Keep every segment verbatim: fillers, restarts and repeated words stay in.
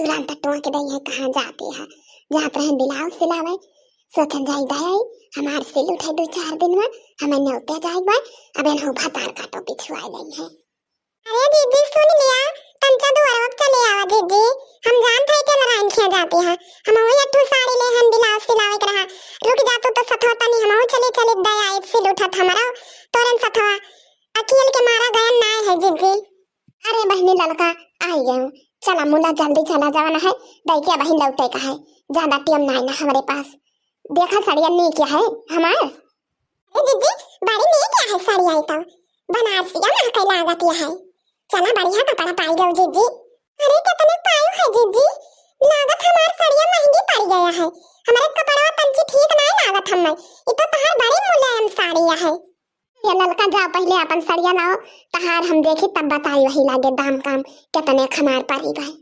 plan त टोंक दई है, कहाँ जाती है। जात रहे blouse सिलावे, सोचन जाई दे आई, हमार सिल उठे दो चार दिन में, हमें नेवते जाए बा, अब एनहु भतार का टोपी छुआई लई है। अरे जीजी सुन लिया, तंचा दुआरवा पे चले आवा जीजी, हम जान थे टेलराइन खिया जाती है, हम वही अट्ठू साड़ी ले हन blouse सिलावे के रहा, रुक जा तू तो सथवा तनी, हम चली चली दे आई सिल उठत हमारा, तोरन सथवा अकेल के मारा गयन नाय है जीजी। अरे बहिनी ललका आई गयो, चला मुला जल्दी चला जवन है, दई के बहिन लौटे का है, ज्यादा टेम नाय ना हमरे पास। देखा सड़िया नीक है हमार। ए जीजी, बड़ी नीक है सड़िया ई तो, बनारसिया ना कई लागत है। चला बढ़िया कपड़ा पाई गयो जीजी। अरे कितने पायो है जीजी, लागत हमार सड़िया महंगी पड़ गया है, हमारे कपड़वा तंची ठीक नाय लागत हमें, ई तो तहार बड़ी मुलायम साड़ी है। ये ललका जाओ पहले अपन सड़िया लाओ, तहार हम देखी तब बताई वही लागे दाम काम कितने खमार परी भाई।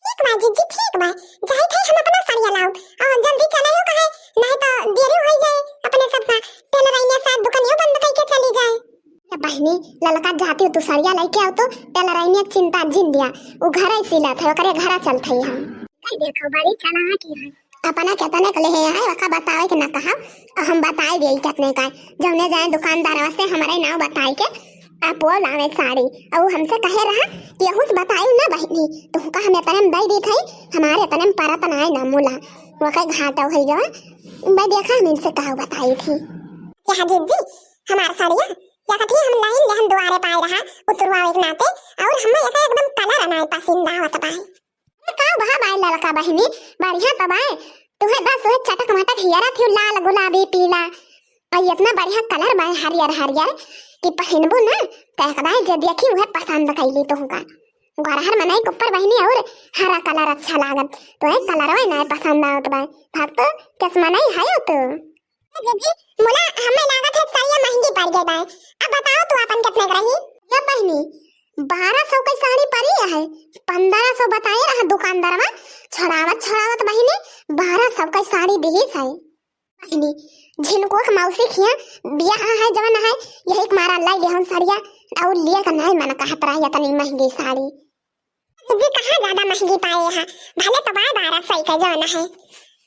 ठीक बा जीजी, ठीक बा, जाई थे हम अपना सड़िया लाओ और जल्दी चले हो कहे, नहीं तो देरी हो जाए अपने सब का, टेलराइनिया शायद दुकानियों बंद करके चली जाए। ये बहिनी ललका जाती हो तू सड़िया लेके आओ तो टेलराइनिया चिंता जिन दिया, वो घर ही सिलत है, ओकरे घरा चलत है हम। कई देखो बड़ी चलाक है। अपना केतने के लेहे आए, ओका बतावे के ना कहा, और हम बताई देई केतने का। जौने जाए दुकानदारवा से हमरे नाव बताई के, आप वो लावे साड़ी, और हमसे कहे रहा कि यहू से बताई ना बहिनी, तुहका हम एतने में दई दी थई, हमारे एतने में परत नाय ना मुला, वो कई घाटा होई गवा। मैं देखा हम इनसे कहा बताई थी। यहाँ जीजी, हमार साड़िया, या कथी हम लाइन लेहन दुआरे पाए रहा, उतरवावे के नाते, और हमें एकर एकदम colour नाय पसंद आवत बा। ए, का भा बाय ललका बहिनी, बढ़िया त बाय। तुहे बस उहे चटक मटक हियरा थिउ, लाल गुलाबी पीला। अउ एतना बढ़िया colour बाय हरियर हरियर कि पहिनबू ना, त एक दाई जे देखी उहे पसंद कइली तुहका। गोरहर मनई के ऊपर बहिनी और हरा colour अच्छा लागत। तुहे colour वही ना पसंद आवत बाय। भाग तो केस मनई है तू। ए जीजी, मुला हमें लागत है सड़िया महंगी पड़ गई बाय। अब बताओ तू अपन कितने के रही? या बहिनी, बारह सौ के साड़ी परी है, पन्द्रह सौ बताए रहा दुकानदारवा, छोड़ावत छोड़ावत बहिनी बारह सौ के साड़ी दिहिस है। बहिनी, झिनकुआ के मौसी खिया बियाह है जवन है, यही के मारा लाई लेहन सड़िया, और लिए का नहीं मन कहत रहा इतनी महंगी साड़ी। जीजी कहाँ ज्यादा महंगी पाए है, भले तो बाय बारह सौ के जौन है,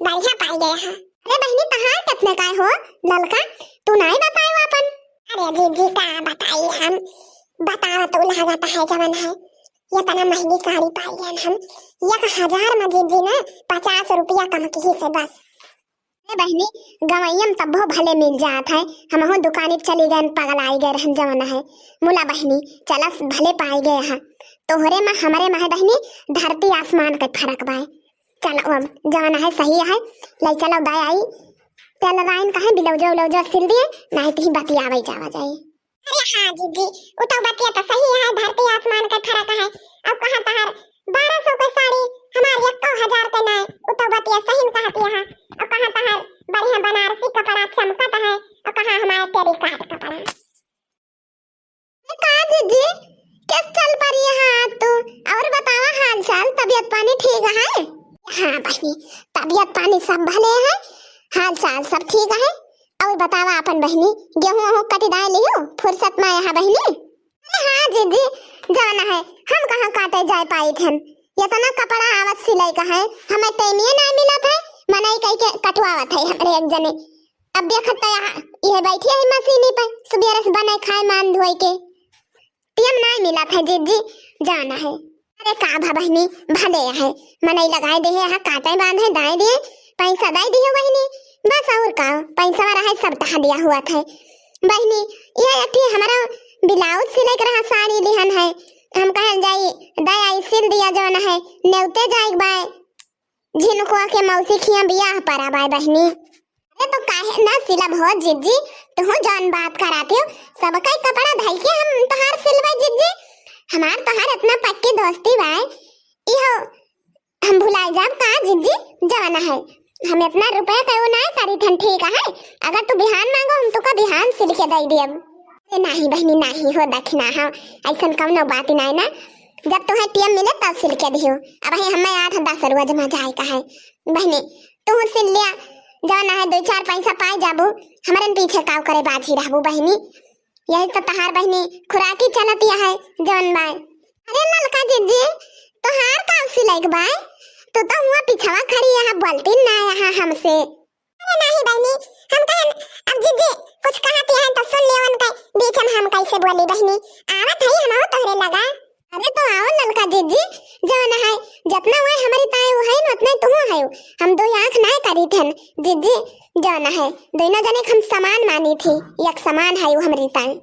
बढ़िया पाई गए है। अरे बहिनी, तहार कितने का हो ललका, तू नाई बताए अपन। अरे जीजी का बताई हम, बताओ तो लागत है जवन है, ये इतना महंगी साड़ी पाई है हम, एक हजार में जीजी ने पचास रुपया कम किहिस है बस। ए बहिनी, गवैया में तब्बो भले मिल जात है, हमहू दुकानी पे चली गए, पगल आई गए रहन जवन है। मुला बहिनी, चला भले पाई गए हैं। तोहरे में हमरे में है बहिनी, धरती आसमान के फर्क बाय। चलो अब जवन है सही है, ले चलो दाई आई। टेलराइन कहे ब्लाउजो उलाउजो सिल दिए, नहीं तो ही बतियावे जावा जाए। अरे हाँ जीजी, उ तो बतिया तो सही है, धरती आसमान के फर्क है। अब कहाँ तहार बारह सौ के साड़ी, हमार एको हजार के नाय, उ तो बतिया सही में कहती है। अब कहाँ तहार बढ़िया बनारसी कपड़ा चमकत है, और कहाँ हमारे टेरिकॉट कपड़ा। ए, का जीजी, कैस चल परी है तू? और बतावा हाल चाल, तबीयत पानी ठीक है? हाँ बहिनी, तबीयत पानी सब भले है, हाल चाल सब ठीक है। और बतावा अपन बहिनी, गेहूं वहूं कटिदाय लियो, फुर्सत में यहाँ बहिनी? अरे हाँ जीजी, जाना है, हम कहाँ काटे जाए पाई थन, इतना कपड़ा आवत सिलाई का है, हमें टाइमिए ना मिलत है, मनई कई के कटवावत है हमरे एक जने। अब देखत तो यहाँ ये बैठी है मशीनी पे, सुबेरे से बने खाए मान धोए के, टाइम नाय मिलत है जीजी, जाना है। अरे का भा बहिनी, भले है, मनई लगाए देहे, यहाँ काटे बांधे दाए दिए, पैसा दाए दिए बहिनी, बस और का, पैसा रहे सब तहा दिया हुआ था बहिनी। ये अठी हमारा ब्लाउज सिले के रहा, साड़ी लिहन है, हम कहल जाई दाई आई सिल दिया जौन है, नेवते जाए बाय। झिनकुआ के मौसी खिया बियाह परा बाय बहिनी। अरे तो काहे ना सिलब हो जीजी, तुहू जौन बात कराती हो, सबका कपड़ा धई के हम तोहार सिलबे जीजी। हमार तोहार इतना पक्की दोस्ती बाय, इहो हम भुलाई जाब का जीजी? जवन है, हम इतना रुपया के वो ना करी थन, ठीक है? अगर तू बिहान मांगो, हम तुका बिहान सिल के दे दियब। ए, नाही बहिनी, नाही हो, दक्षिणा हो, ऐसन कौनो बात नाही ना। जब तुम्हें टीएम मिले तब सिल के दियो। अब ही हमें आठ दस रोज में जाए का है बहिनी, तू सिल लिया, जौन है दो चार पैसा पाए जाबू, हमरन पीछे काव करे बाजी रहबू बहिनी। यही तो तहार बहिनी खुराकी चलतिया है जौन बाय। अरे ललका जीजी, तोहार का सिलाई के बाय? तू तो हुआ पिछवा खड़ी है, बोलती ना यहाँ हमसे। अरे नहीं बहिनी, हम कहन, अब जिज्जी कुछ कहती हैं तो सुन ले उनके, बीच में हम कैसे बोली बहिनी? आवत है हम तोहरे लगा। अरे तो आओ ललका जिज्जी, जौन है, जतना वह हमारी ताई वो है, उतना तुम है। हम दो आँख ना करी थन जिज्जी, जौन है, दोनों जने के हम समान मानी थी, एक समान है वो हमारी ताई।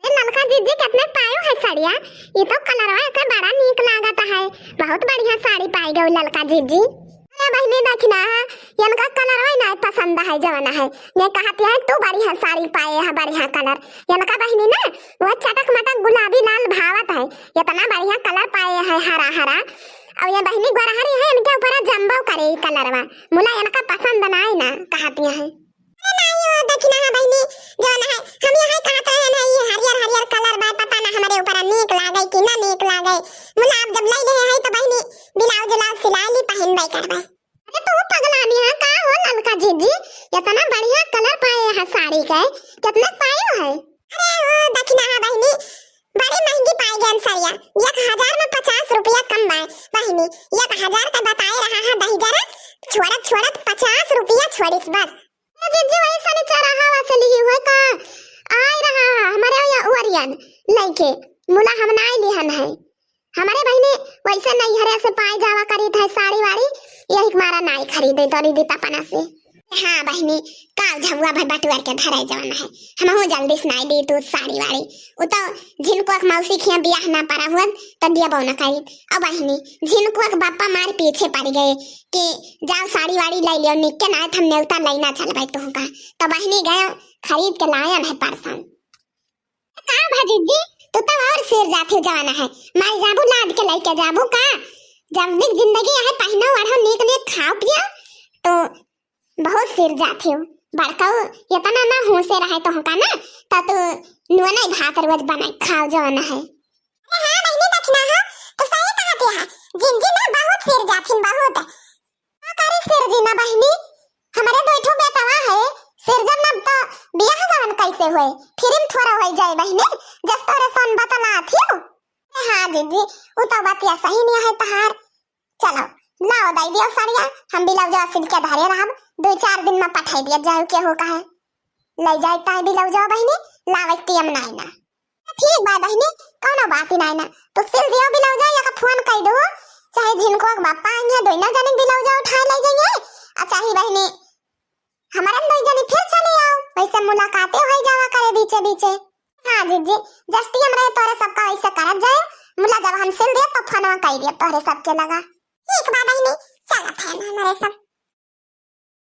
अरे ललका जिज्जी, कितने पायो है साड़िया? ये तो कलरवा एकर बड़ा नीक लागत है, बहुत बढ़िया साड़ी पाई गई ललका जिज्जी। अरे बहिनी देखी ना, इनका कलरवा ही ना पसंद है जवन है, ये कहती है तू बढ़िया साड़ी पाए है, बढ़िया कलर। इनका बहिनी ना वो चटक मटक गुलाबी लाल भावत है, इतना बढ़िया कलर पाए है हरा हरा। और ये बहिनी गोरहरी है, इनके ऊपर जम्बो करे ई कलरवा, मुला इनका पसंद ना है ना कहती है। अरे नाई हो, देखी ना, हाँ बहिनी, जौन है, हम यही कहत रहे ना, ये हरियर हरियर कलर बा, पता ना हमरे ऊपर नीक लागे कि ना नीक लागे। मुला अब जब लई ले है तो बहिनी, ब्लाउज उलाउज सिलाई ली, पहिनबे करबे। अरे तू पगलानी है का हो ललका जिज्जी, इतना बढ़िया कलर पाए है साड़ी के, कितने पायो है? अरे हो देखी ना, हाँ बहिनी, बड़ी महंगी पाई गयन साड़िया, एक हजार में पचास रुपया कम बा बहिनी, एक हजार के बताए रहा है दही जरा, छोड़त छोड़त पचास रुपया छोड़िस बस। ए जिज्जी, वही सनिचरहा से लिही हुए का? आय रहा है हमारे यहाँ ओरियन लइके, मुला हम नाई लिहन है। हमारे बहिनी वैसे नैहरे से पाए जावा करीत है साड़ी वाड़ी, यही के मारा नाई खरीदे तोरी दी तपना से। हाँ बहिनी, काल झबुआ भर बटुअर के धरे जवन है, हमहू जल्दी से नाई ली तू साड़ी वाड़ी। उ तो झिनकुआ के मौसी खिया बियाह ना परा हुआ, तो दिया बौना करीत। अब बहिनी, झिनकुआ के बापा मार पीछे पड़ गए कि जाओ साड़ी वाड़ी ले लियो, निक्के ना हम नेवता लेना चलबे तुहका। तो बहिनी गयो खरीद के लायन है परसन। का भा जिज्जी, तू तो और सिर जाती हो जवाना है, माई जाबू लाद के लेके जाबू का? जब निक जिंदगी है, पहिनो ओढ़ो, नीक नीक खाओ पियो, तो बहुत सिर जाती हो। बड़काऊ इतना ना होशे रहे तुहका ना, तो तू नुआ नहीं भात रोज बनाई खाओ जवाना है। अरे हाँ बहिनी, देखना हो, तो सही कहत है। जिंजी ना बहुत सिर जाथिन, बहुत। का करी सिर जी ना बहिनी, हमरे दो ठो बेटवा है, सिर जब ना तो बियाह गवन कैसे होए? फिर थोड़ा हो जाए बहिनी, जस तोरे सन बतला थियो। ए हाँ जिंजी, उ तो बतिया सही नहीं है तहार। चलो, लाओ दई दियो सड़िया, हम ब्लाउजवा सिल के धरे रहब, दो चार दिन में पठाई दिया जाए के हो कहे। ले जाए ताई ब्लाउजवा बहिनी, लावे के टेम नाई ना। ठीक बा बहिनी, कौनो बात ही नाई ना। तो सिल दियो ब्लाउज, या का फोन कर दो, चाहे झिनको के बापा आएंगे, दोनों जने ब्लाउज उठा ले जाइए, आ चाहे बहिनी हमारे दो जने फिर चले आओ, वैसे मुलाकातें हो जावा करे बीचे बीचे। हाँ जिज्जी, जस्ती हमरे तोरे सबका वैसे करत जाए, मुला जब हम सिल दिए तो फोनवा कर दिए तोरे सबके लगा। ठीक बा बहिनी, चलत है ना हमारे सब।